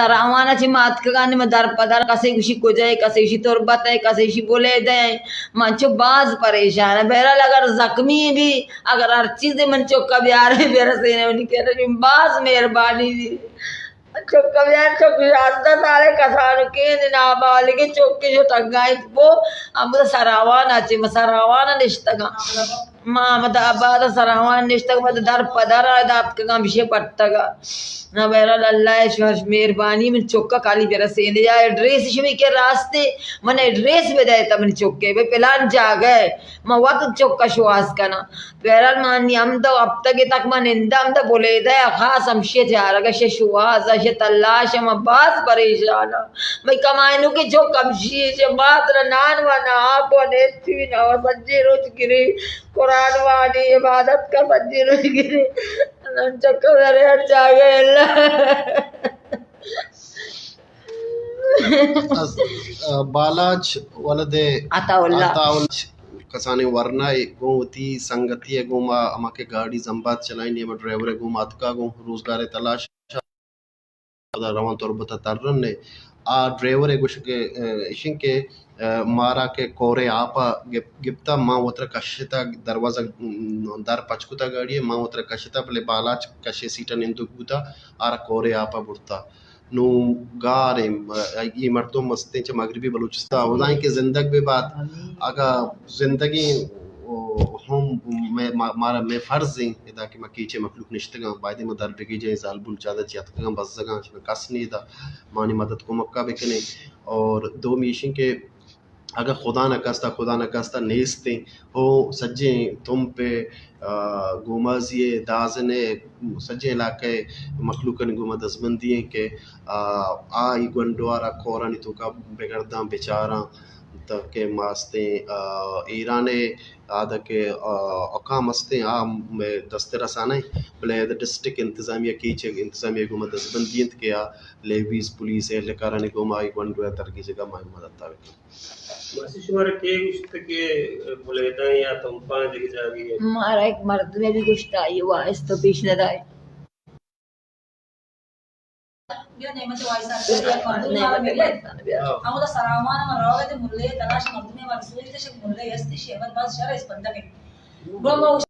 سراوان ءَ چہ ما اتکگاں، ما در پہ در، کسے گوشی کجا ئے، کسے گوشی تربت ءَ، کسے گوشی بلیدہ ءَ۔ من چو باز پریشان آں۔ بہرحال اگر زخمی بھی، اگر ہر چیزے من چکا بیارے برسینے منی کرا، باز مہربانی بھی۔ چکا بیار، چک شانزدہ سالے کسانکیں نابالغیں چکے شتگاں، بو ہمدا سراوان ءَ چہ، ما سراوان ءَ نشتگاں۔ ما احمد آباد ءَ سراوان نشتگ، ما در پہ در ءَ داتکگاں، بشے پٹگ ءَ۔ نہ، بہرحال اللہ ءِ شوش مہربانی، من چکا کالی برسینے۔ یا ایڈریس شمی کہ راستے، من ایڈریس بدئے تا من چکے، بھئی پلان جاگہ ءَ، ما وت چکا شواز کناں۔ بہرحال ما نی ہمدا ہفتگے تک ما نندا، ہمدا بلیدہ ءَ، خاص ہمشی چارگ ءَ، شے شواز ءَ، شے تلاش ءَ، ما باز پریشان آں۔ مئی کمائنوکیں چک ہمشی، چہ مات را نان و نہ آپ و نہ ہچی نہ، و سجیں روچ گری، قرآن وانی، عبادت کا، سجیں روچ گری۔ نن چکا برے ہر جاگہ اللہ۔ از، آ، بالاچ ولد عطا اللہ۔ عطا اللہ کسانیں ورنا ءَ گوں وتی سنگتی ءَ گوں ما ہما کہ گاڑی زمباد چلائینی، ہما ڈرائیور ءَ گوں ما اتکا گوں روزگار ءِ تلاش پدا روان تربت ءَ ترن ءَ۔ آ ڈرائیور ءَ گوشگ ءَ، اشیں کہ، ءَ، مارا کہ کورے آپ ءَ گپ-، گپتا، ما وترا کشتا، دروازہ، م، در پچ کتا گاڑی ءَ، ما وترا کشتا، بلے بالاچ کشے سیٹ ءَ نندوک بوتا، آرا کورے آپ ءَ برتا۔ نوں گار ایں، م، اے مردم مستیں چہ مغربی بلوچستان، خدائیں کہ زندگ بہ بات۔ اگاں زندگیں، او، ہم مئے، ما-، مارا مئے فرض ایں، ادا کہ ما کیچے مخلوق نشتگاں، بایدیں ما در بگیجیں، زالبول چادر چی اتکگاں، بزگاں، چہ کس نی ادا مانی مدد کمکا بکنیں۔ اور دومی ایشیں کہ اگاں خدا نہ کاستا، خدا نہ کاستا نیستیں، ہو سجیں تمپ ءَ، آ، گومازی ءَ، دازن ءَ، سجیں علاقہ ءِ مخلوقانی گوما دزبندی ایں کہ، آ، آ ای گونڈوارا کورانی توکا بگرداں، بچاراں، تاکہ ما استیں، آ، ایران ءِ آ دگہ، آ، حکام استیں، آ مئے دست ءَ رسانہ ایں، بلے ادا ڈسٹرکٹ انتظامیہ، کیچ انتظامیہ گوما دزبندی انت کہ آ لیویز پولیس اہلکارانی گوما آئی گونڈو ءَ درگیجگ ءَ مئے مدد ءَ بکن۔ ماسی شمارا کے گوشت کہ بلیدہ یا تمپاں دگہ جاگہے؟ مارا ایک مردمے بھی گوشت، آئی واہست تو پیش نہ دائے۔ بیا نعمت وائس آ، بیا، بیا، مردم نعمت مارا ملے۔ بیا۔ ہمودا سراوان ما روگ ءَ تے ملے تلاش، مردمے مارا سوچ تے شک ملے ہستی شے، احمد باز شر اسپندگ ءَ۔ گڑا ما